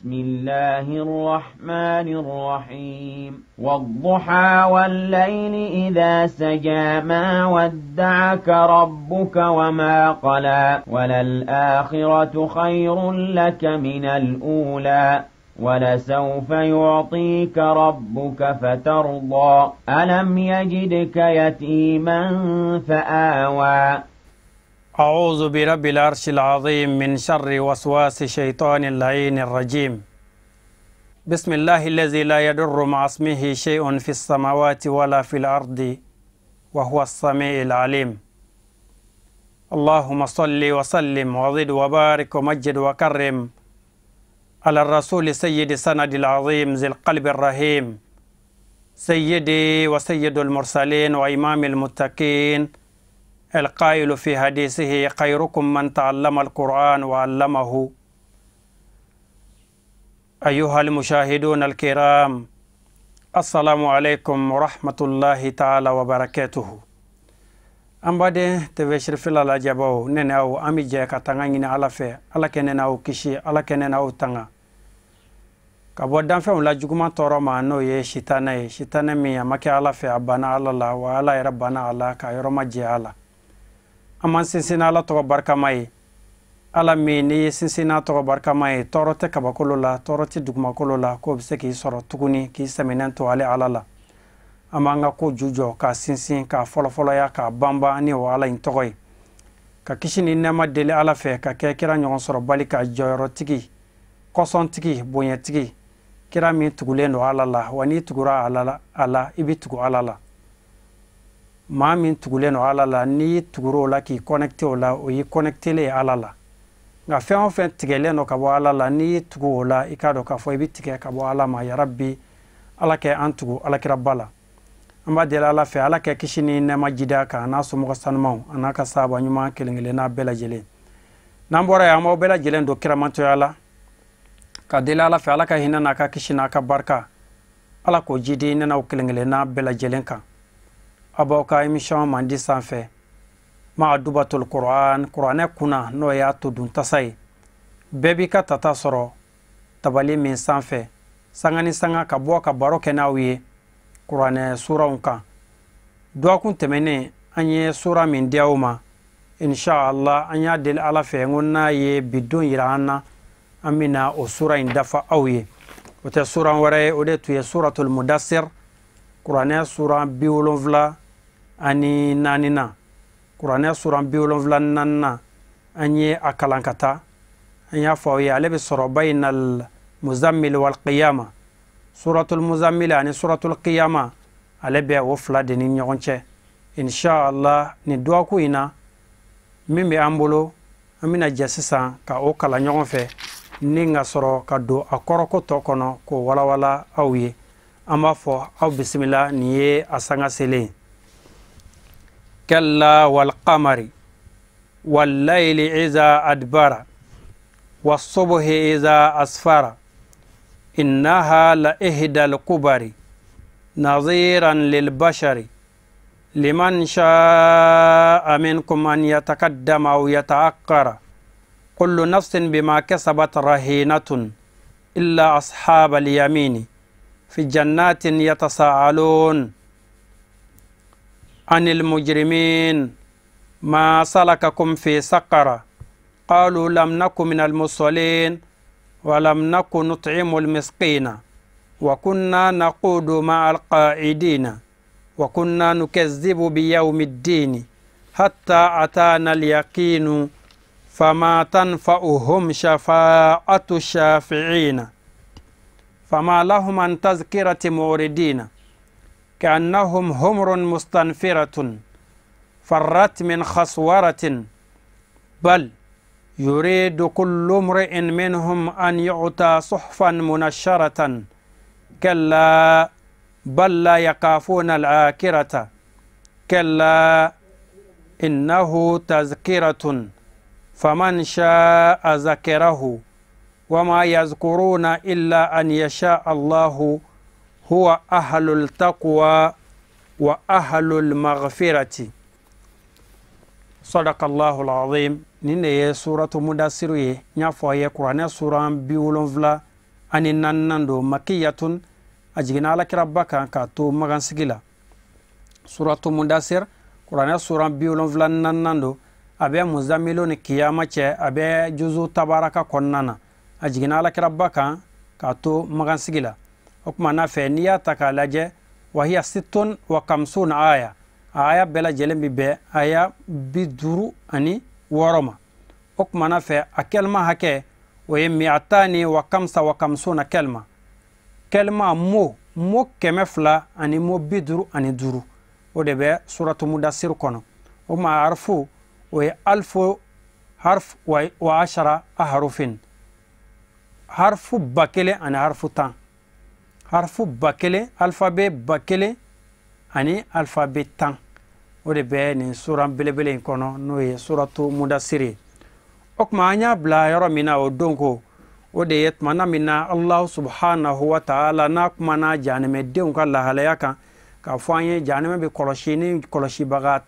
بسم الله الرحمن الرحيم. والضحى والليل إذا سجى ما ودعك ربك وما قلى وللآخرة خير لك من الأولى ولسوف يعطيك ربك فترضى. ألم يجدك يتيما فآوى. أعوذ برب العرش العظيم من شر وسواس شيطان اللعين الرجيم. بسم الله الذي لا يضر مع اسمه شيء في السماوات ولا في الأرض وهو السميع العليم. اللهم صل وسلم وزد وبارك ومجد وكرم على الرسول سيد سند العظيم ذي القلب الرحيم، سيدي وسيد المرسلين وإمام المتقين، القائل في حديثه: خيركم من تعلم القرآن وعلمه. أيها المشاهدون الكرام، السلام عليكم ورحمة الله تعالى وبركاته. An baden TV Sirifila lajɛbaw, ne ni aw, an bɛ jɛ ka tanga ɲini Ala fɛ. Ala kɛ ne n'aw kisi, Ala kɛ ne n'aw tanga ka bɔ danfɛnw la juguman tɔɔrɔ ma, n'o ye sitanɛ ye. Sitanɛ min a ma kɛ Ala fɛ, a banna Ala la, wa Ala yɛrɛ banna a la ka yɔrɔ ma jɛ a la. An m'an sinsin Ala tɔgɔ barikama ye. Ala min n'i ye sinsin n'a tɔgɔ barikama ye, tɔɔrɔ tɛ kabakolo la, tɔɔrɔ tɛ dugumakolo la k'o bɛ se k'i sɔrɔ tuguni k'i sɛmɛnɛn to ale Ala la. An b'an ka ko ju jɔ k'a sinsin, k'a fɔlɔfɔlɔya, k'a banban ni o Ala in tɔgɔ ye, ka kisi ni nɛɛma deli Ala fɛ ka kɛ kira ɲɔgɔn sɔrɔ bali ka jɔyɔrɔtigi, kɔsɔntigi, bonyɛtigi, kira min tugulen don Ala la. Wa n'i tugura a la, i bɛ tugu Ala la. Maa min tugulen don Ala la, n'i tugura o la k'i connecté o la, o y'i connectélen ye Ala la. Nka fɛn o fɛn tigɛlen don ka bɔ Ala la, n'i y'i tugu o la, i k'a dɔn k'a fɔ i bɛ tigɛ ka bɔ Ala ma. Yarabi, Ala kɛ an tugu Alakiraba la. An b'a deli Ala fɛ, Ala kɛ kisi ni nɛɛma jida kan a n'a somɔgɔ sanumanw, a n'a ka sahaba ɲuman kelen kelenna bɛɛ lajɛlen. N'an bɔra yen, an b'aw bɛɛ lajɛlen don kiramantoya la, ka deli Ala fɛ, Ala ka hinɛ n'a ka kisi n'a ka barika, Ala k'o jidi ne n'aw kelen kelenna bɛɛ lajɛlen kan. Aw b'aw ka émission mandi sanfɛ, ma dubatul Qur'an, kuranɛ kunna, n'o y'a to dun tasa ye. Bɛɛ b'i ka tata sɔrɔ tabali min sanfɛ, sanga ni sanga ka bɔ ka baro kɛ n'aw ye kuranɛ suraw kan. Dɔgɔkun tɛmɛnen, an ye sura min di aw ma, inshallah an y'a deli Ala fɛ, n ko n'a ye bi don yira an na, an bɛna o sura in dafa aw ye. O tɛ sura wɛrɛ ye, o de tun ye suratul mudassir, kuranɛ sura 74na. Kuranɛ sura 74nan, an ye a kalan ka taa. An y'a fɔ aw ye, ale bɛ sɔrɔ bainal muzammil wal qiyama, suratul muzammil ani suratul qiyama, ale bɛ o fila de ni ɲɔgɔn cɛ. Inshallah nin dɔgɔkun in na min bɛ an bolo, an bɛna jɛ sisan ka o kalan ɲɔgɔn fɛ, ni ka sɔrɔ ka don a kɔrɔko tɔ kɔnɔ k'o walawala aw ye. An b'a fɔ aw bisimila, nin ye a sanga selen. Kalla wal qamari wal layli iza adbara was subhi iza asfara innaha la ihda al kubari naziran lil bashari liman sha'a minkum an yataqaddama aw yata'akkara kullu nafsin bima kasabat rahinatun illa ashabal yamini fi jannatin yatasaalun anil mujrimin ma salakakum fi saqara qalu lam naku minal musallin wa lam naku nut'imul miskina wa kunna naqudu ma'al qa'idina wa kunna nukazzibu biyawmiddini hatta atana al-yaqinu fama tanfa'uhum shafa'atu shafi'ina fama lahum an tazkirati muridina ka'annahum humrun mustanfiratun farrat min khaswaratin bal yuridu kullu imri'in minhum an yu'ta suhfan munasharatan kalla bal la yakafuna al-akhirata kalla innahu tazkiratun faman sha'a zakarahu wama yazkuruna illa an yasha Allahu huwa ahlul taqwa wa ahlul maghfirati. Sadaqallahu al-azim. Nin de ye suratu mudassiru ye. N y'a fɔ aw ye, kuranɛ suran 74 ani naaninan don. Makiyatun, a jiginna alakiraba kan k'a to magansigi la. Suratu Mudasir, kuranɛ suran 74nan don. A bɛ Muzamilo ni kiyama cɛ, a bɛ juzu tabaraka kɔnɔna na. A jiginna alakiraba kan k'a to magansigi la. O tuma n'a fɛ, n'i y'a ta k'a lajɛ, wahiya sittun wa kamsun aya, a aya bɛɛ lajɛlen bi bɛn aya 56 ma. O tuma n'a fɛ, a kɛlima hakɛ, o ye miatani wa kamsa wa kamsuna kɛlima, kɛlima mo 200 ani mo 55, o de bɛ suratu Mudasir kɔnɔ. O ma harfu, o ye alfu harf wa ashara aharufin, harfu 1000 ani harfu 10, harfu 1000, alphabet 1000 ani alphabet 10, o de bɛ nin suran belebele in kɔnɔ, n'o ye suratu Mudasir ye. O tuma an y'a bila yɔrɔ min na o don ko, o de ye tumana min na Allahu subhanahu wa ta'ala n'a kumana jahanɛmɛdenw ka lahalaya kan, k'a fɔ an ye jahanɛmɛ bɛ kɔlɔsi ni kɔlɔsibaga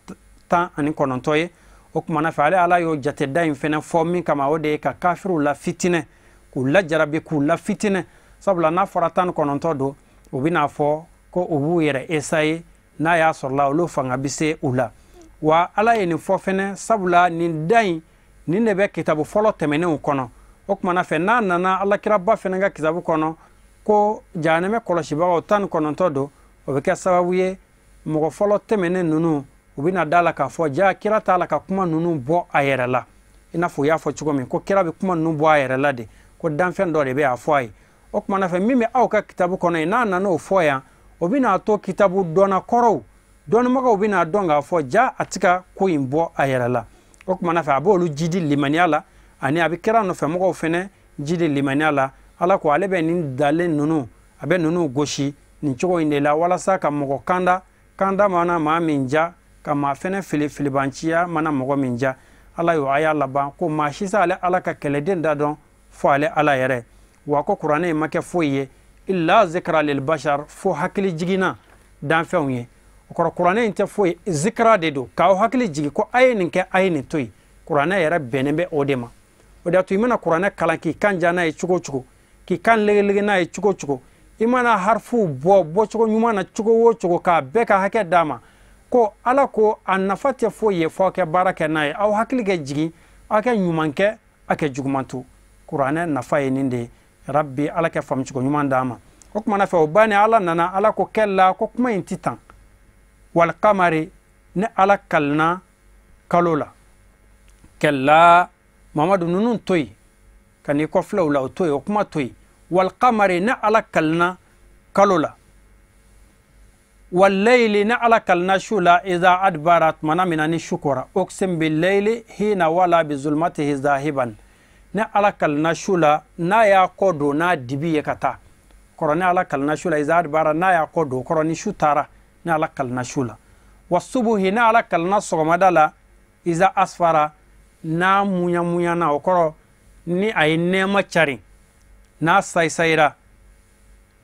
19 ye. O kumana fɛ, ale Ala y'o jateda in fɛnɛ fɔ min kama, o de ye ka kafiriw la fitinɛ, k'u lajarabi, k'u la fitinɛ. Sabula n'a fɔra 19 don, u bɛna fɔ ko u b'u yɛrɛ esaye, n'a y'a sɔrɔla olu fanga bɛ se u la. Wa Ala ye nin fɔ fɛnɛ, sabula nin da in, nin de bɛ kitabu fɔlɔ tɛmɛnenw kɔnɔ. O kumana fɛ, n'a nana alakiraba fɛnɛ ka kitabu kɔnɔ ko jahanɛmɛ kɔlɔsibagaw 19 don, o bɛ kɛ sababu ye mɔgɔ fɔlɔ tɛmɛnen ninnu, u bɛna da la k'a fɔ ja kira t'a la ka kuma ninnu bɔ a yɛrɛ la, i n'a fɔ u y'a fɔ cogo min ko kira bɛ kuma ninnu bɔ a yɛrɛ la de, ko danfɛn dɔ de bɛ a fɔ a ye. O kumana fɛ, min bɛ aw ka kitabu kɔnɔ yen, n'a nana o fɔ yan, o bɛna to kitabu dɔnna kɔrɔw dɔnnibagaw bɛna dɔn k'a fɔ ja a tɛ ka ko in bɔ a yɛrɛ la. O kumana fɛ, a b'olu jidi limaniya la, ani a bɛ kira nɔfɛmɔgɔw fɛnɛ jidi limaniya la. Ala ko ale bɛ nin dalen ninnu, a bɛ ninnu gosi nin cogo in de la, walasa ka mɔgɔ kanda kanda mana maa min ja, ka maa fɛnɛ fili filibanciya mana mɔgɔ min ja. Ala y'o aya laban ko maa si ale Ala ka kɛlɛden da dɔn fo ale Ala yɛrɛ. Wa ko kuranɛ in ma kɛ foyi ye illa zikra lil bashar, fo hakili jiginna danfɛnw ye. O kɔrɔ, kuranɛ in tɛ foyi, zikra de don, k'aw hakili jigi ko a ye nin kɛ, a ye nin to yen. Kuranɛ yɛrɛ bɛnnen bɛ o de ma. O de y'a to i mana kuranɛ kalan k'i kan ja n'a ye cogo o cogo, k'i kan legelege n'a ye cogo o cogo, i mana harifuw bɔ bɔcogo ɲuman na cogo o cogo, k'a bɛɛ ka hakɛ d'a ma, ko Ala ko a nafa tɛ foyi ye f'aw kɛ baara kɛ n'a ye, aw hakili kɛ jigin, aw kɛ ɲuman kɛ, aw kɛ juguman to. Kuranɛ nafa ye nin de ye. Rabbi, Ala kɛ faamucogo ɲuman d'an ma. O kumana fɛ, o bannen, Ala nana, Ala ko kɛla ko kuma in ti tan. Wal kamari, ni Ala kalina kalo la. Kɛla Mamadu, ninnu to yen ka n'i kɔfilɛ u la, o to yen, o kuma to yen. Wal kamari, ni Ala kalina kalo la. Wallayli, ni Ala kalina su la. Iza adbara, tumana min na ni su kɔra. Uqsim billayli hina wala bi zulmatihi zahiban, ni Ala kalina su la, n'a y'a kɔ don n'a dibi ye ka taa kɔrɔ. Ni Ala kalina su la, iza adbara, n'a y'a kɔ don, kɔrɔ ni su taara, ni Ala kalina su la. Wa subuhi, ni Ala kalina sɔgɔmada la. Iza asfara, n'a muɲa muɲana, o kɔrɔ ni a ye nɛɛma cari, n'a sayisayira.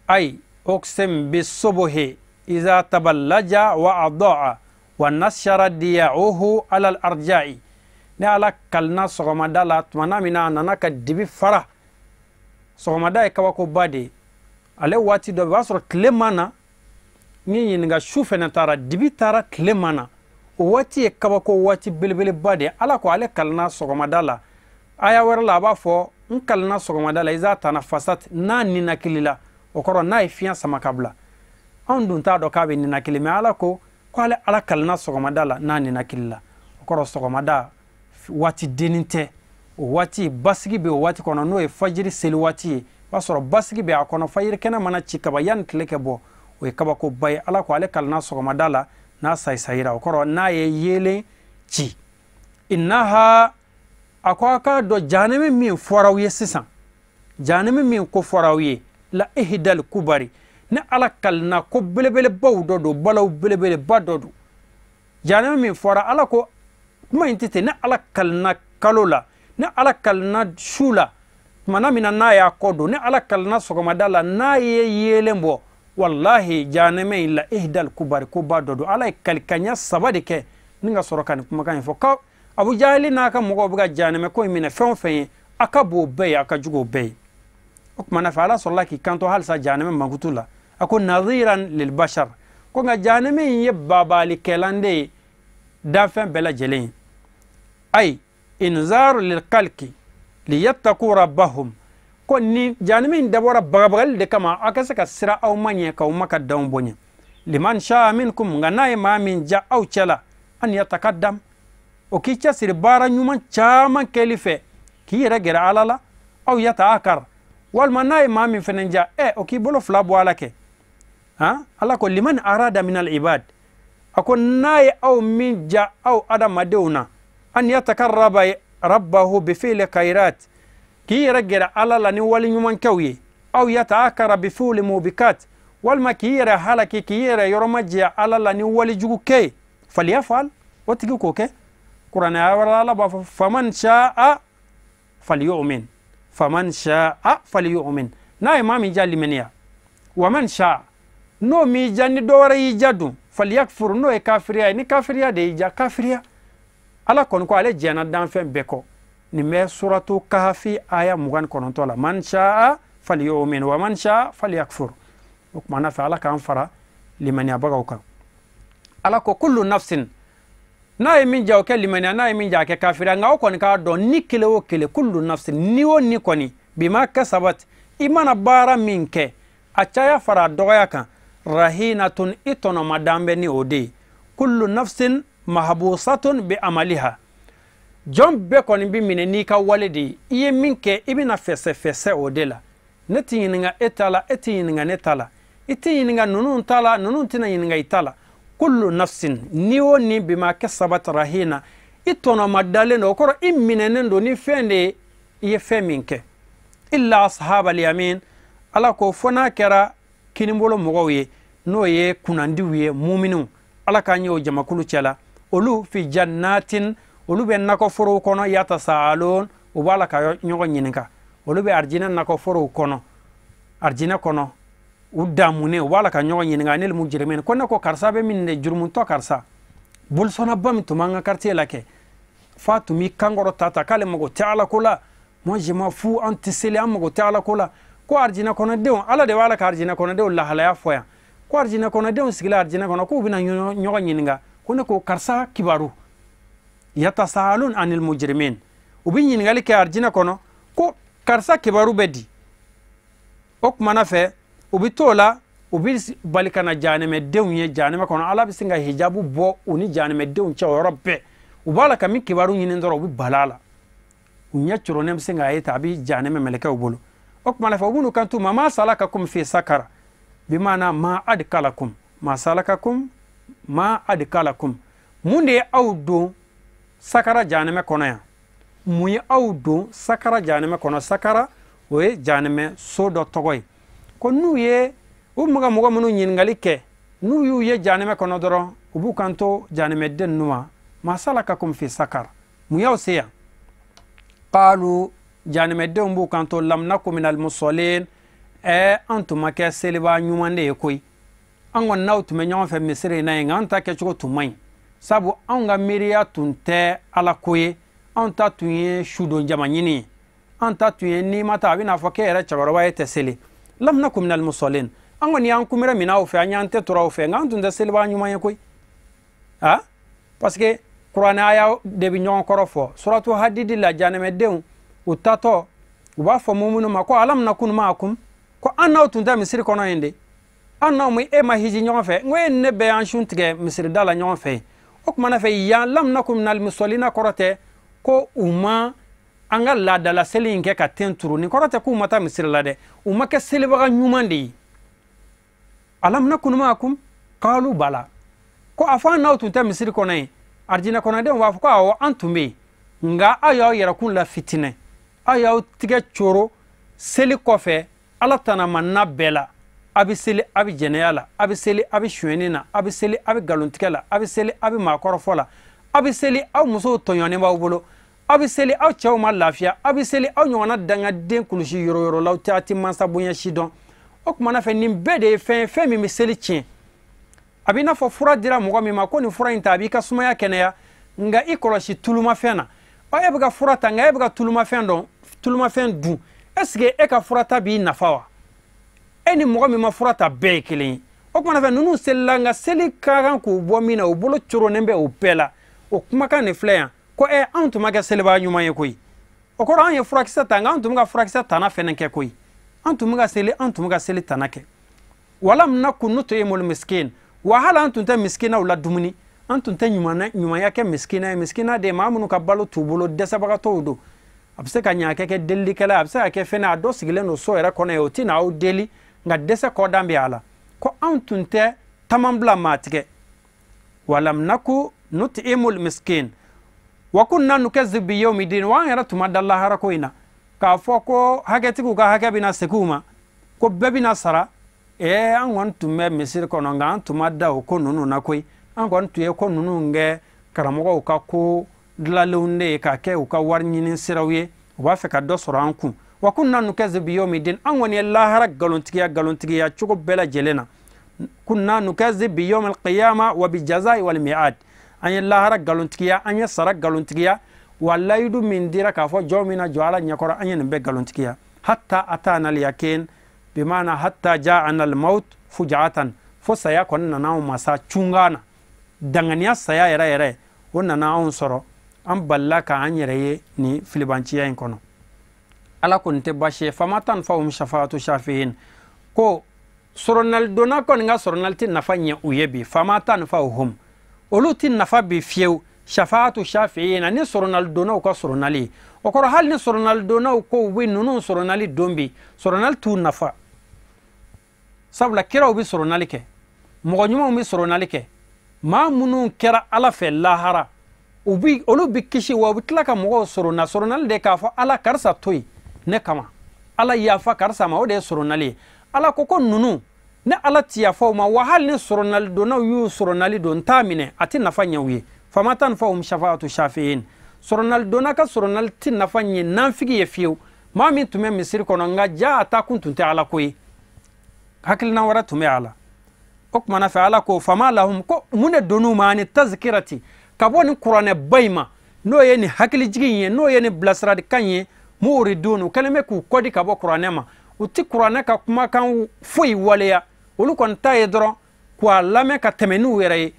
Ay uqsim bisubuhi iza taballaja wa adaa wa nashara diya'uhu ala al-arja'i, ni Ala kalina sɔgɔmada la, tumana min na a nana ka dibi fara. Sɔgɔmada ye kabakoba de ye. Ale waati dɔ, o b'a sɔrɔ tile ma na ni ɲininka, su fɛnɛ taara, dibi taara, tile ma na. O waati ye kabako waati belebeleba de ye. Ala ko ale kalina sɔgɔmada la. Aya wɛrɛ la, a b'a fɔ n kalina sɔgɔmada la, iza tana fasat, n'a ninakili la, o kɔrɔ n'a ye fiɲɛ sama ka bila. Anw dun t'a dɔn k'a bɛ ninakili mɛ. Ala ko ko ale Ala kalina sɔgɔmada la, n'a ninakili la, o kɔrɔ sɔgɔmada waati dennin tɛ. O waati basigi bɛ o waati kɔnɔ, n'o ye fajiri seli waati ye. O b'a sɔrɔ basigi bɛ a kɔnɔ. Fajiri kɛnɛ mana ci kaba, yanni tile kɛ bɔ, o ye kabakoba ye. Ala ko ale kalina sɔgɔmada la, n'a sayisayira, o kɔrɔ n'a ye yeelen ci. Innaha, a ko a k'a dɔn jahanɛmɛ min fɔra aw ye sisan, jahanɛmɛ min ko fɔra aw ye, la ihdal kubari, ni Ala kalina ko belebelebaw dɔ don, balaw belebeleba dɔ don. Jahanɛmɛ min fɔra, Ala ko kuma in tɛ ten. Ni Ala kalina kalo la, ni Ala kalina su la, tumana min na n'a y'a kɔ don, ni Ala kalina sɔgɔmada la, n'a ye yeelen bɔ, wallahi jahanɛmɛ in la ihdal kubari, koba dɔ don. Ala ye kalikanya saba de kɛ ni ka sɔrɔ ka nin kumakan in fɔ. Ka Abu Jahili n'a ka mɔgɔw bɛ ka jahanɛmɛ ko in minɛ fɛn o fɛn ye, a ka bon o bɛɛ ye, a ka jugu o bɛɛ ye. O tuma na fɛ Ala sɔrɔla k'i kanto halisa jahanama mankutu la, a ko nadhiran lil bashar, ko nka jahanama in ye babalikɛlan de ye danfɛn bɛɛ lajɛlen ye. Ayi inzar lil khalqi liyattaqu rabbahum, ko ni jahanama in dabɔra bagabagali de kama aw ka se ka sira aw ma ɲɛ k'aw ma ka danw bonya. Liman shaa minkum, nka n'a ye maa min ja aw cɛ la, an yatakaddam, o k'i cɛsiri baara ɲuman caman kɛli fɛ k'i yɛrɛ gɛrɛ Ala la, aw yataakar, walima n'a ye maa min fɛnɛ ja o k'i bolo fila bɔ Ala kɛ. Han, Ala ko liman arada min al ibad, a ko n'a ye aw min ja aw adamadenw na, an yatakarraba rabbahu bi fi'li khairat, k'i yɛrɛ gɛrɛ Ala la ni wale ɲumankɛw ye, aw yataakara bi fi'li mubikat, walima k'i yɛrɛ halaki k'i yɛrɛ yɔrɔma jɛya Ala la ni walejugu kɛ ye, falyafal, o tigi k'o kɛ. Kuranɛ wɛrɛ Ala b'a fɔ faman sha'a falyu'min, faman sha'a falyu'min, n'a ye maa min ja limaniya, wa man sha'a, n'o m'i ja ni dɔ wɛrɛ y'i ja dun, falyakfur, n'o ye kafiriya ye, ni kafiriya de y'i ja kafiriya. Ala kɔni ko ale jɛnna danfɛn bɛɛ kɔ. Nin bɛ suratu Kahafi aya 29 la, man sha'a falyu'min wa man sha'a falyakfur. O tuma na fɛ Ala k'an fara limaniyabagaw kan. Ala ko kullu nafsin, n'a ye min ja o kɛ limaniya, n'a ye min ja a kɛ kafiriya, nka o kɔni k'a dɔn ni kelen o kelen, kullu nafsin, ni o ni kɔni, bima kasabat, i mana baara min kɛ, a caya fara a dɔgɔya kan, rahinatun, i tɔnɔmadan bɛ ni o de ye. Kullu nafsin mahbusatun bi amaliha, jɔn bɛɛ kɔni bi minɛ n'i ka wale de ye, i ye min kɛ i bɛna fɛsɛfɛsɛ o de la. Ne t'i ɲininka e ta la, e t'i ɲininka ne ta la, i t'i ɲininka ninnu ta la, ninnu tɛna ɲininka i ta la. Kullu nafsin, ni o ni bima kasabat rahina, i tɔnɔma dalen don, o kɔrɔ i minɛnen don ni fɛn de ye, i ye fɛn min kɛ. Illa ashabal yamin, Ala ko fo n'a kɛra kinibolo mɔgɔw ye, n'o ye kunnandiw ye, muminw, Ala k'an ye o jamakulu cɛ la, olu fi jannatin, olu bɛ nakɔforow kɔnɔ, yatasaalun, u b'a la ka ɲɔgɔn ɲininka, olu bɛ arijinɛ nakɔforow kɔnɔ, arijinɛ kɔnɔ u damunen, u b'a la ka ɲɔgɔn ɲininka, anil mujrimin, ko ne ko karisa bɛ min de, jurumutɔ karisa, bolisɔnnaba min tun b'an ka quartier la kɛ, f'a tun b'i kankɔrɔ ta ta k'ale mago tɛ Ala ko la, moi je m'en fous, an tɛ seli, an mago tɛ Ala ko la. Ko arijinɛ kɔnɔdenw, Ala de b'a la ka arijinɛ kɔnɔdenw lahalaya fɔ yan, ko arijinɛ kɔnɔdenw sigila arijinɛ kɔnɔ, k'u bɛna ɲɔgɔn ɲininka, ko ne ko karisa kibaru, yatasaalun anil mujrimin, u bɛ ɲininkali kɛ arijinɛ kɔnɔ ko karisa kibaru bɛ di. O tuma na fɛ u bɛ t'o la, u bɛ bali ka na jahanɛmɛdenw ye jahanɛmɛ kɔnɔ, Ala bɛ sin ka hijabu bɔ u ni jahanɛmɛdenw cɛ o yɔrɔ bɛɛ, u b'a la ka min kibaru ɲini dɔrɔn u bɛ bala a la, u ɲɛ coronnen bɛ sin k'a ye tan, a bɛ jahanɛmɛ mɛlɛkɛw bolo. O tuma na fɛ u b'u kanto ma, ma salakakum fi sakara, bi maana ma adkalakum, ma salakakum ma adkalakum, mun de ye aw don sakara jahanɛmɛ kɔnɔ yan, mun ye aw don sakara jahanɛmɛ kɔnɔ? Sakara o ye jahanɛmɛ so dɔ tɔgɔ ye. Ko n'u ye u bɛ ka mɔgɔ minnu ɲininkali kɛ, n'u y'u ye jahanɛmɛ kɔnɔ dɔrɔn, u b'u kanto jahanɛmɛden ninnu ma, ma salakakum fi sakara, mun y'aw se yan? Qalu, jahanɛmɛdenw b'u kanto lam naku minal musallin, an tun ma kɛ selibaa ɲuman de ye koyi, an kɔni n'aw tun bɛ ɲɔgɔn fɛ misiri in na yen, nka an ta kɛcogo tun man ɲi, sabu anw ka miiriya tun tɛ Ala ko ye, anw ta tun ye sudon jama ɲini ye, an ta tun ye n'i ma taa a bɛna fɔ k'e yɛrɛ cɛkɔrɔba ye tɛ seli. Lam naku minal musallin, an kɔni y'an kunbɛrɛ minɛ aw fɛ, an y'an tɛ tora aw fɛ, nka an tun tɛ selibaa ɲuman ye koyi. Ah, parce que kuranɛ aya de bɛ ɲɔgɔn kɔrɔ fɔ. Suratu Hadidi la, jahanɛmɛdenw u tatɔ u b'a fɔ muminu ma ko alam nakun ma'akum, ko an n'aw tun tɛ misiri kɔnɔ yen de, an n'aw ma e ma hiji ɲɔgɔn fɛ, n ko e ni ne bɛɛ y'an sun tigɛ misiri da la ɲɔgɔn fɛ. O tuma na fɛ yan lam naku minal musallina kɔrɔ tɛ ko u ma an ka laadala seli in kɛ ka ten turu, nin kɔrɔ tɛ k'u ma taa misiri la dɛ, u ma kɛ selibaga ɲuman de ye. Alam nakun ma'akum qalu bala, ko a fɔ an n'aw tun tɛ misiri kɔnɔ yen, arijinɛ kɔnɔdenw b'a fɔ ko awɔ an tun bɛ yen, nka aw y'aw yɛrɛkun la fitinɛ, aw y'aw tigɛ coro seli kɔfɛ Ala tana ma na bɛɛ la, a bɛ seli a bɛ jɛnɛya la, a bɛ seli a bɛ sonyɛni na, a bɛ seli a bɛ nkalontigɛ la, a bɛ seli a bɛ maakɔrɔfɔ la, a bɛ seli aw musow tɔɲɔnen b'aw bolo, a bɛ seli aw cɛw ma lafiya, a bɛ seli aw ɲɔgɔnna dangaden kulusi yɔrɔ yɔrɔ la, aw tɛ a tɛ mansa bonya si dɔn. O tuma na fɛ nin bɛɛ de ye fɛn ye, fɛn min bɛ seli tiɲɛ. A b'i n'a fɔ fura dira mɔgɔ min ma ko nin fura in ta a b'i ka sumaya kɛnɛya, nka i kɔlɔsi tulumafɛn na. Ɔ e bɛ ka fura ta, nka e bɛ ka tulumafɛn dɔn, tulumafɛn dun, Est ce que e ka furata b'i nafa wa? E ni mɔgɔ min ma fura ta bɛɛ ye kelen ye. O kumana fɛ ninnu selila, nka seli ka kan k'u bɔ min na, u bolo coronnen bɛ o bɛɛ la. O kumakan de filɛ yan ko anw tun ma kɛ selibaa ɲuman ye koyi. O kɔrɔ an ye furakisɛ ta, nka an tun bɛ ka furakisɛ tana fɛnɛ kɛ koyi. An tun bɛ ka seli, an tun bɛ ka seli tana kɛ. Walam nakun nut'imul miskin, wa hali an tun tɛ miskinaw la dumuni, an tun tɛ ɲumanya kɛ miskina ye. Miskina de ye maa minnu ka balo t'u bolo, dɛsɛbagatɔw don. A bɛ se ka ɲa kɛ delilikɛla, a bɛ se ka kɛ fɛnɛ a dɔ sigilen don so yɛrɛ kɔnɔ yen, o tɛ n'aw deli, nka dɛsɛ kɔdan bɛ a la. Ko anw tun tɛ taman bila maa tigɛ. Walam naku nut'imul miskin wa kunna nukazzibu bi yawmi din, wa an yɛrɛ tun ma da lahara ko in na k'a fɔ ko hakɛtigiw ka hakɛ bɛna segin u ma, ko bɛɛ bɛna sara. An kɔni tun bɛ misiri kɔnɔ, nka an tun ma da o ko ninnu na koyi. An kɔni tun ye ko ninnu kɛ karamɔgɔw ka ko dilalenw de ye k'a kɛ u ka wari ɲini siraw ye, u b'a fɛ ka dɔ sɔrɔ an kun. Wa kunna nukazzibu bi yawmi din, an kɔni ye lahara nkalontigiya cogo bɛɛ lajɛlen na. Kunna nukazzibu bi yawmil qiyama wa bi jazai wal mi'ad, an ye lahara nkalontigiya, an ye sara nkalontigiya, wa layidu min dira k'a fɔ jɔn min na jɔ Ala ɲɛkɔrɔ, an ye nin bɛɛ nkalontigiya. Hatta atana al yakin, bimana hatta ja'ana al maut fuja'atan, fo saya kɔni nana anw ma sa cunga na, danganiya saya yɛrɛ yɛrɛ o nana anw sɔrɔ, an balila k'an yɛrɛ ye nin filibanciya in kɔnɔ. Ala kɔni tɛ baasi ye. Fama tanfa'uhum shafa'atu shafi'in, ko sɔrɔnalidonna kɔni ka sɔrɔnali tɛ nafa ɲɛ u ye bi. Fama tanfa'uhum, olu tɛ nafa bi fiyewu. Shafa'atu shafi'in, ani sɔrɔnalidonnaw ka sɔrɔnali. O kɔrɔ hali ni sɔrɔnalidonnaw ko u bɛ ninnu sɔrɔnali don bi, sɔrɔnali t'u nafa. Sabula kiraw bɛ sɔrɔnali kɛ, mɔgɔ ɲumanw bɛ sɔrɔnali kɛ, maa minnu kɛra Ala fɛ lahara, olu bɛ kisi, wa u bɛ tila ka mɔgɔw sɔrɔna. Sɔrɔnali de k'a fɔ Ala karisa to yen ne kama, Ala yafa karisa ma, o de ye sɔrɔnali ye. Ala ko ko ninnu ne Ala ti yafa u ma, wa hali ni sɔrɔnalidonnaw y'u sɔrɔnali don, n t'a minɛ, a tɛ nafa ɲɛ u ye. Fama tanfa'uhum shafa'atu shafi'in, sɔrɔnalidonna ka sɔrɔnali tɛ nafa ɲɛ nanfigi ye fiyewu. Maa min tun bɛ misiri kɔnɔ, nka ja a taa kun tun tɛ Ala ko ye, hakilina wɛrɛ tun bɛ a la. O kumana fɛ Ala ko fama lahum, ko mun de donn'u ma ani tazkirati, ka bɔ nin kuranɛba in ma, n'o ye nin hakilijigin ye, n'o ye nin bilasiralikan ye. Muridun, u kɛlen bɛ k'u kɔdi ka bɔ kuranɛ ma, u ti kuranɛ ka kumakan foyi waleya, olu kɔni ta ye dɔrɔn k'a lamɛn ka tɛmɛ n'u yɛrɛ ye.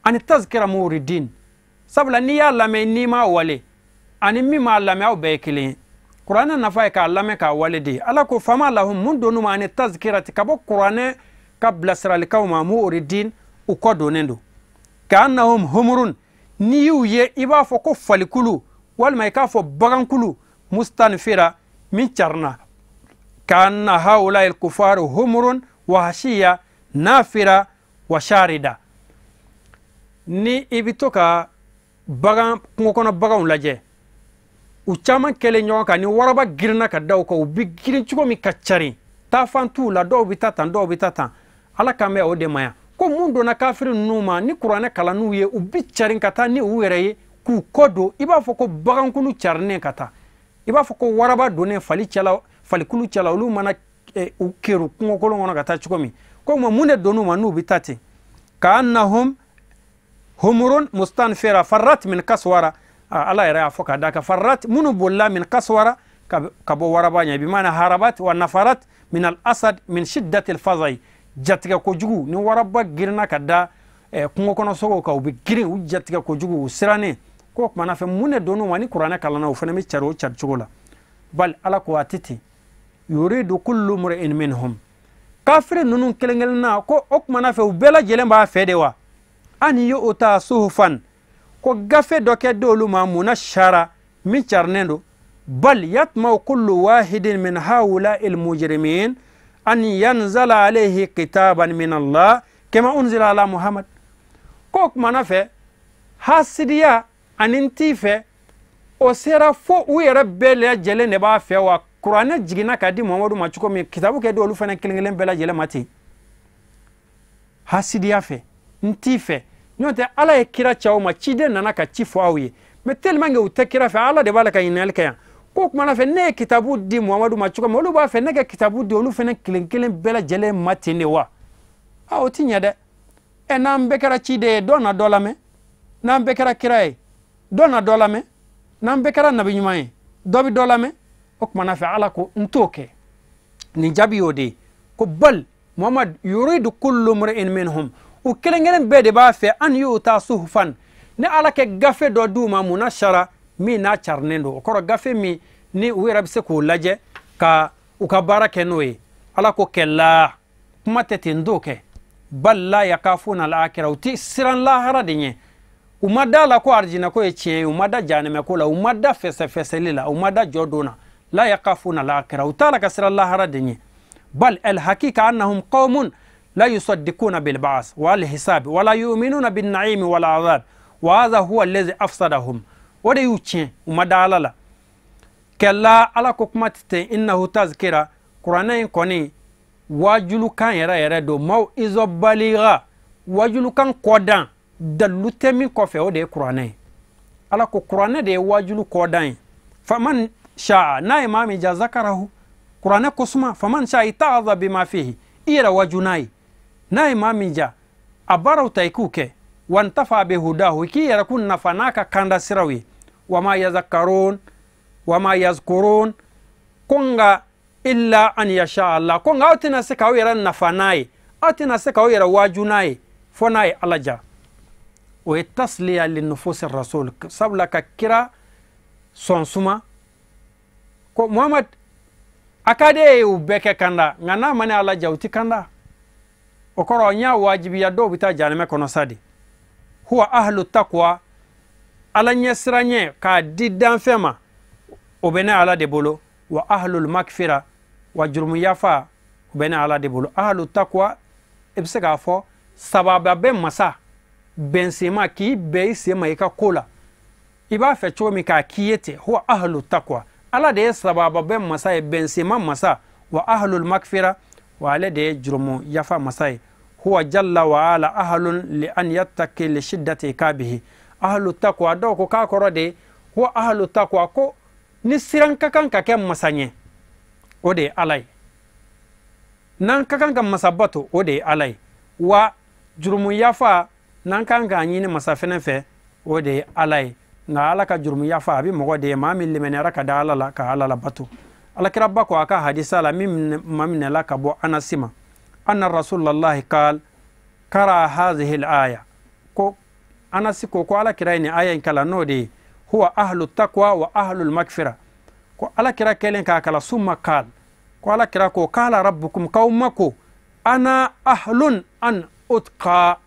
Ani tazkira muridin, sabula n'i y'a lamɛn n'i m'a wale, ani min m'a lamɛn aw bɛɛ ye kelen ye. Kuranɛ nafa ye k'a lamɛn k'a wale de. Ala ko fama lahum, mun donn'u ma ani tazkirati, ka bɔ kuranɛ ka bilasiralikanw ma, muridin, u kɔ donnen don. Ka'annahum humurun, n'i y'u ye i b'a fɔ ko falikulu, walima i k'a fɔ bagankulu, mustanfira min carina. Ka'anna haulai al-kufaru humurun wahshiya nafira wa sharida. Ni i bɛ to ka bagan kungo kɔnɔ baganw lajɛ, u caman kɛlen ɲɔgɔn kan, ni waraba girinna ka da u kan, u bɛ girin cogo min ka carin, taafan t'u la, dɔw bɛ taa tan, dɔw bɛ taa tan. Ala kan bɛ o de ma yan ko mun donna kafiri ninnu ma, ni kuranɛ kalann'u ye, u bɛ carin ka taa ni u yɛrɛ ye k'u kɔ don, i b'a fɔ ko bagankulu carinen ka taa, i b'a fɔ ko waraba donnen fali cɛla, falikulu cɛla, olu mana u keru kungokolon kɔnɔ ka taa cogo min. Ko mun de donn'u ma n'u bɛ taa ten? Ka'annahum humurun mustanfira farrat min kaswara. Ala yɛrɛ y'a fɔ ka d'a kan, farrat, minnu bolila, min kaswara, ka bɔ waraba ɲɛ, bimana harabat wa nafarat min al asad min shiddati al fazai, jatigɛ kojugu. Ni waraba girinna ka da kungo kɔnɔ sogow kan, u bɛ girin, u jatigɛ kojugu, u sirannen. Ko o kumana fɛ mun de donn'u ma ni kuranɛ kalanna, u fana bɛ cari o cari cogo la. Bali Ala ko a tɛ ten. Yuridu kullu mri'in minhum, kafiri ninnu kelen kelenna, ko o kumana fɛ u bɛɛ lajɛlen b'a fɛ de wa, an yu'ta suhufan, ko gafe dɔ kɛ d'olu ma munashara, min carinen don. Bal yatma'u kullu wahidin min haula'il mujrimin an yanzala alayhi kitaban min Allah kama unzila ala Muhammad. Ko o kumana fɛ hasidiya ani n t'i fɛ, o sera fo u yɛrɛ bɛɛ lajɛlen de b'a fɛ wa, kuranɛ jiginna ka di Muhamadu ma cogo min, kitabu kɛ di olu fana kelen kelen bɛɛ lajɛlen ma ten. Hasidiya fɛ, n t'i fɛ, n'o tɛ Ala ye kira ci aw ma, ciden nana ka ci fɔ aw ye, mais tellement que u tɛ kira fɛ, Ala de b'a la ka ɲininkali kɛ yan. Ko kumana fɛ ne ye kitabu di Muhamadu ma cogo min, olu b'a fɛ ne ka kitabu di olu fana kelen kelen bɛɛ lajɛlen ma ten de wa? A o ti ɲɛ dɛ. N'an bɛɛ kɛra ciden ye, dɔ na dɔ lamɛn. N'an bɛɛ kɛra kira ye, dɔ na dɔ lamɛn. N'an bɛɛ kɛra nabi ɲuman ye, dɔ bɛ dɔ lamɛn. O kumana fɛ Ala ko n t'o kɛ. Nin jaabi y'o de ye ko bal Muhammad yuridu kullu mri'in minhum, u kelen kelen bɛɛ de b'a fɛ an y'o ta suhufan, ni Ala kɛ gafe dɔ d'u ma munashara min n'a carinen don, o kɔrɔ gafe min ni u yɛrɛ bɛ se k'o lajɛ ka u ka baara kɛ n'o ye. Ala ko kɛla kuma tɛ ten, n t'o kɛ. Bal la yakafuna al-akhirah, u ti siran lahara de ɲɛ, u ma da la ko arijinɛ ko ye tiɲɛ ye, u ma da jahanɛmɛ ko la, u ma da fɛsɛfɛsɛli la, u ma da jɔ don na. La yakafuna al-akhirah, u t'a la ka siran lahara de ɲɛ. Bal al-hakika annahum qawmun la yusaddiquna bil ba'as wal hisab wala yu'minuna bin na'imi wal azab wa hadha huwa alladhi afsadahum, o de y'u tiɲɛ, u ma da Ala la. Kɛla Ala ko kuma tɛ ten, innahu tazkira, kuranɛ in kɔni wajulukan yɛrɛ yɛrɛ don, maaw izɔbaliga wajulukan kɔdan dalilu tɛ min kɔfɛ, o de ye kuranɛ ye. Ala ko kuranɛ de ye wajulu kɔdan ye. Faman sha'a, n'a ye maa min ja zakarahu, kuranɛ ko suma, faman sha'a ita'adha bima fihi, i yɛrɛ waju n'a ye, n'a ye maa min ja a baaraw ta i k'u kɛ, wantafa bihudahu, i k'i yɛrɛ kun nafa n'a ka kanda siraw ye. Wama yazakkarun wama yazkurun, ko nka illa an yasha Allah, ko nka aw tɛna se k'aw yɛrɛ nafa n'a ye, aw tɛna se k'aw yɛrɛ waaju n'a ye fo n'a ye Ala ja. O ye tasliya linufusi rasul, sabula ka kira sɔn suma ko Muhammad a ka d'e ye u bɛɛ kɛ kanda, nka n'a ma ne Ala ja u ti kanda. O kɔrɔ n y'a wajibiya dɔw bɛ taa jahanɛmɛ kɔnɔ sa de. Huwa ahlu taqwa, Ala ɲɛsiranɲɛ k'a di danfɛn ma, o bɛ ne Ala de bolo. Wa ahlul makfira, wa jurumu yafa, o bɛ ne Ala de bolo. Ahlu taqwa, i bɛ se k'a fɔ sababa bɛ masa bɛnsenma k'i bɛn i sen ma i ka ko la, i b'a fɛ cogo min k'a k'i ye ten. Huwa ahlu taqwa, Ala de ye sababa bɛ masa ye, bɛnsenma masa. Wa ahlul makfira, wa ale de ye jurumu yafa masa ye. Huwa jalla wa ala ahlun li an yattaqi li shiddati ikabihi. Ahlu taqwa, dɔw ko k'a kɔrɔ de huwa ahlu taqwa, ko ni siran ka kan ka kɛ masa ɲɛ, o de ye Ala ye. N'an ka kan ka masa bato, o de ye Ala ye. Wa jurumu yafa n'an kan k'a ɲini masa fɛnɛ fɛ, o de ye Ala ye. Nka Ala ka jurumu yafa a bɛ mɔgɔ de ye maa min limɛniyara ka da Ala la ka Ala la bato. Alakiraba ko a ka hadisa la min ma minɛla ka bɔ Anasi ma, anna rasulallahi qal kara hazihi al-aya, ko Anasi ko ko Alakira ye nin aya in kalan, n'o de ye huwa ahlu taqwa wa ahlul makfira, ko Alakira kɛlen k'a kalan summa qal, ko Alakira ko qala rabbukum, k'aw ma ko ana ahlun an utqa,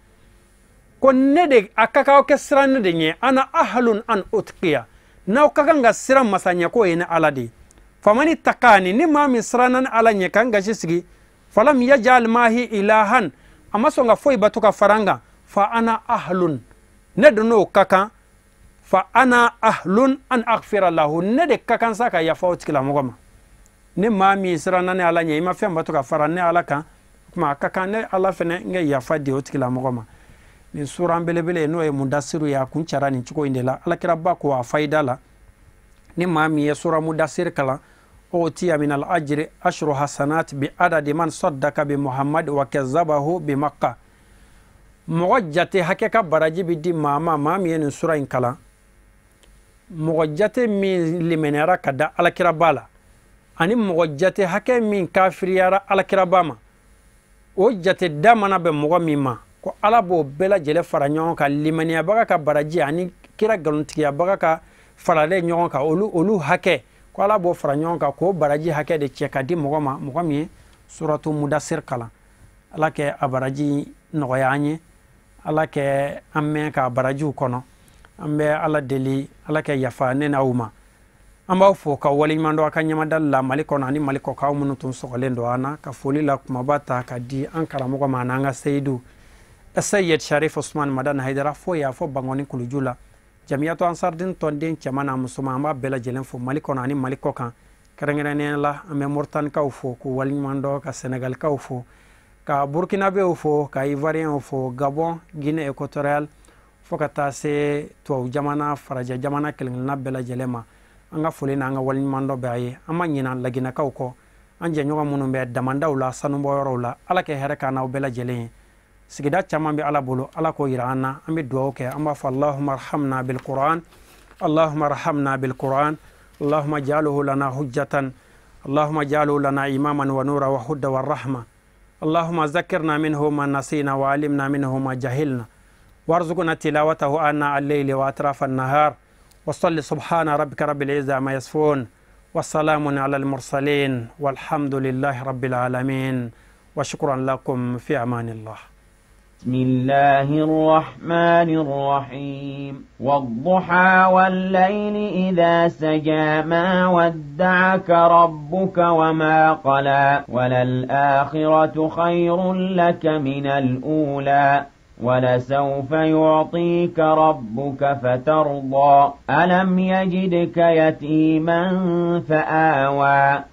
ko ne de a ka k'aw kɛ siran ne de ɲɛ, ana ahlun an utqiya, n'aw ka kan ka siran masa ɲɛ k'o ye ne Ala de ye. Famani takani, ni maa min siranna ni Ala ɲɛ k'an gasi sigi, falam yajal mahi ilahan, a ma sɔn ka foyi bato ka fara n kan, fa ana ahlun, ne de n'o ka kan, fa ana ahlun an aghfira lahu, ne de ka kan sa ka yafa o tigilamɔgɔ ma. Ni maa min siranna ni Ala ɲɛ, i ma fɛn bato ka fara ne Ala kan, o tuma a ka kan ne Ala fɛnɛ n ka yafa di o tigilamɔgɔ ma. Nin suran belebele n'o ye mudasiru ye, a kun cara nin cogo in de la. Alakiraba ko a fayida la, ni maa min ye sura mudasiri kalan, utiya min al ajri ashru hasanat bi adadi man saddaka bi Muhammad wa kazzabahu bi Makka, mɔgɔ jate hakɛ ka baraji bi di maa ma, maa min ye nin sura in kalan, mɔgɔ jate min limɛnɛyara ka da Alakiraba la, ani mɔgɔ jate hakɛ min kafiriyara Alakiraba ma, o jate da mana bɛn mɔgɔ min ma, ko Ala b'o bɛɛ lajɛlen fara ɲɔgɔn kan, limaniyabaga ka baraji ani kira nkalontigiyabaga ka faralen ɲɔgɔn kan, olu hakɛ, ko Ala b'o fara ɲɔgɔn kan k'o baraji hakɛ de cɛ ka di mɔgɔ ma, mɔgɔ min ye suratu mudasir kalan. Ala kɛ a baraji nɔgɔya an ye, Ala kɛ an mɛn k'a barajiw kɔnɔ. An bɛ Ala deli, Ala kɛ yafa ne n'aw ma. An b'aw fo ka waleɲuman dɔn a ka ɲɛmadali la Mali kɔnɔ ani Mali kɔ kan, aw minnu tun sɔgɔlen don an na, ka foli la kumaba ta ka di an karamɔgɔ ma an'an ka seyidu Seyid Sharif Usman Madani Haidara, fo y'a fɔ Bangɔni Kuluju la. Jamiyatu Ansardin tɔnden cɛman n'a musoman, an b'a bɛɛ lajɛlen fo Mali kɔnɔ ani Mali kɔ kan. Kɛrɛnkɛrɛnnenya la an bɛ Moritanikaw fo k'u waleɲuman dɔn, ka Sɛnɛgalikaw fo, ka Burkinabɛw fo, ka Ivoirienw fo, Gabon, Guinée équatoriale, fo ka taa se tubabu jamana, farajɛ jamana kelen-kelenna bɛɛ lajɛlen ma. An ka foli n'an ka waleɲuman dɔ bɛ a ye. An ma ɲina Laginɛkaw kɔ, an jɛɲɔgɔn minnu bɛ damandaw la, sanubɔyɔrɔw la, Ala kɛ hɛrɛ k'an n'aw bɛɛ lajɛlen ye. Sigida caman bɛ Ala bolo, Ala k'o yira an na. An bɛ dugawu kɛ, an b'a fɔ Allahumma arhamna bil Qur'an, Allahumma arhamna bil Qur'an, اللهم اجعله لنا حجة، اللهم اجعله لنا إماما ونورا وهدى والرحمة. اللهم ذكرنا منه ما نسينا وعلمنا منه ما جهلنا، وارزقنا تلاوته آناء الليل وأطراف النهار. وصل سبحان ربك رب العزة عما يصفون، والسلام على المرسلين، والحمد لله رب العالمين، وشكرا لكم، في أمان الله. بسم الله الرحمن الرحيم. والضحى والليل إذا سجى، ما ودعك ربك وما قلى، وللآخرة خير لك من الأولى، ولسوف يعطيك ربك فترضى. ألم يجدك يتيما فآوى.